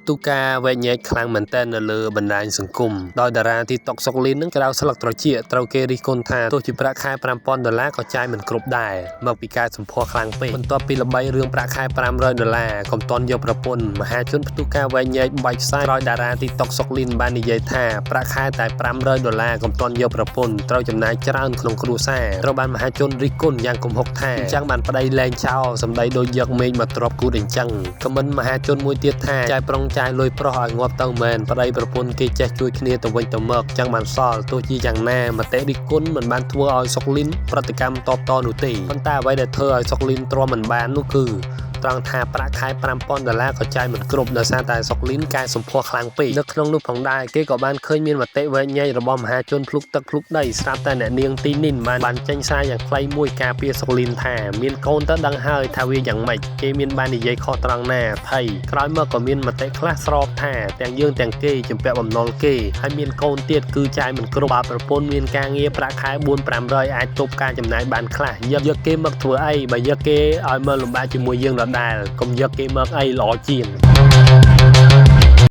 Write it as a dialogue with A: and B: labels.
A: ផ្ទុះការវែកញែកខ្លាំងមែនទែននៅលើបណ្ដាញសង្គមដោយតារា TikTok សុកលីននឹងក្រៅស្លឹកត្រចៀកត្រូវគេរិះគន់ថាទោះជាប្រាក់ខែ5000ដុល្លារក៏ចាយមិនគ្រប់ដែរមកពីការសម្ផស្សខ្លាំងពេកបន្ទាប់ពីល្បីរឿងប្រាក់ខែ500ដុល្លារកុំតន់យកប្រពន្ធមហាជនផ្ទុះការវែកញែកបែកខ្សែក្រោយតារា TikTok សុកលីនបាននិយាយថាប្រាក់ខែតែ500ដុល្លារកុំតន់យកប្រពន្ធត្រូវចំណាយច្រើនក្នុងគ្រួសារត្រូវបានមហាជនរិះគន់យ៉ាងគំហុកថាអញ្ចឹងបានប្តីលែងចោលសម្ដីដូចយកមេឃមកទ្របគូតអញ្ចឹងខមមិនមហាជនមួយទៀតថាចាយប្រុងចាយលុយប្រុសឲ្យងាប់ទៅមែនប្តីប្រពន្ធគេចេះជួយគ្នាទៅវិញទៅមកចឹងបានសល់ទោះជាយ៉ាងណាមតិរិះគន់មិនបានធ្វើឲ្យសុកលីនប្រតិកម្មតបតនោះទេប៉ុន្តែអ្វីដែលធ្វើឲ្យសុកលីនទ្រាំមិនបាននោះគឺត្រង់ថាប្រាក់ខែ5000ដុល្លារក៏ចាយមិនគ្រប់ដោយសារតែសុកលីនកែសម្ផស្សខ្លាំងពេកនៅក្នុងនោះផងដែរគេក៏បានឃើញមានមតិវែកញែករបស់មហាជនភ្លុកទឹកភ្លុកដីស្រាប់តែអ្នកនាងទីនីនបានចេញសារយ៉ាងខ្លីមួយការពារសុកលីនថាមានកូនទៅដឹងហើយថាវាយ៉ាងម៉េចគេមានបាននិយាយខុសត្រង់ណាថៃក្រោយមកក៏មានមតិខ្លះស្របថាទាំងយើងទាំងគេជំពាក់បំណុលគេហើយមានកូនទៀតគឺចាយមិនគ្រប់បើប្រពន្ធមានការងារប្រាក់ខែ4 500អាចទប់ការចំណាយបានខ្លះយកគេមកធ្វើអីបើយកគេឲ្យមកលំបាកជាមួយយើងដដែលកុំយកគេមកអីល្អជាង។